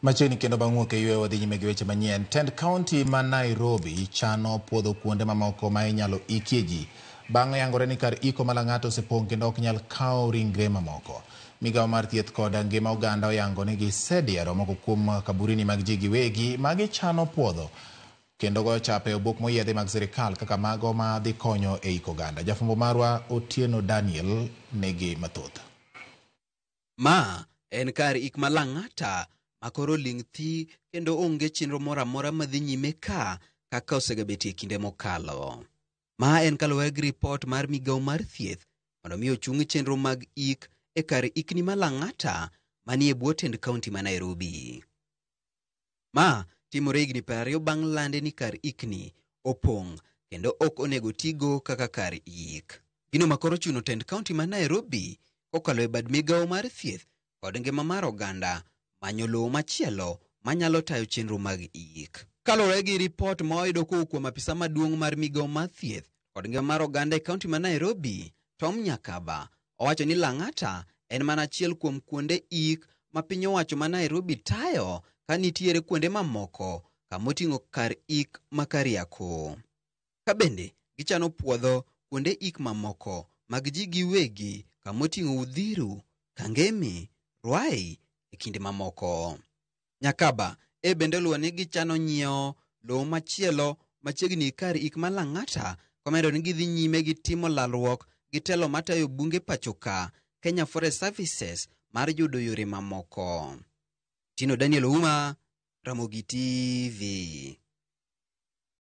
Machiegni kendo bang' wuok e yweyo wadhi nyime gi weche manyien. Tend kaunti ma Nairobi chano puodho kuonde mamoko ma inyalo ikie ji. Bang' yangore ni kar iko ma Lang'ata osepong' kendo ok nyal kawo ringre mamoko. Migawo mar thieth kod ngima oganda oyango ni gisediero moko kuom kaburini mag ji giwegi ma gichano puodho kendo goyo chapa e obok moyiedhi mag sirikal kaka mago ma dhi konyo e iko oganda. Jafwambo marwa Otieno Daniel nigi mathoth. Ma en kar ik ma Lang'ata ma koro ling' thi kendo onge chenro moro amora madhi nyime ka kaka osegabetie kinde mokalo. Ma en kaluwore gi ripot mar migawo mar thieth mondo mi ochung chenro mag ik e kar ikni ma Lang'ata manie bwo tend kaunti ma Nairobi. Ma timore higni 20 bang' lande ni kar ikni opong' kendo ok onego tigo kaka kar ik. Gino ma koro chuno tend kaunti ma Nairobi kokalo e bad migawo mar thieth kod ngima mar oganda manyo lowo machielo manyalo tayo chenro mag ik. Kaluwore gi ripot ma oyudo kowuok kuom apisa maduong' mar migawo mar thieth kod ngima mar oganda e kaunti ma Nairobi, Tom Nyakaba, owacho ni Lang'ata en mana achiel kuom kuonde ik ma piny owacho ma Nairobi tayo ka nitiere kuonde mamoko kamoting'o kar ik ma Kariakoo. Ka bende gichano puodho kuonde ik mamoko mag ji giwegi kamoting'o Uthiru, Kangemi, Ruai e kinde mamoko. Nyakaba e bende oluwo ni gichano nyiewo lowo machielo machiegni gi kar ik ma Lang'ata komedo ni gidhi nyime gi timo lalruok gi telo matayo bunge pacho ka Kenya Forest Services mar yudo yore mamoko. Tino Daniel Ouma, Ramogi TV.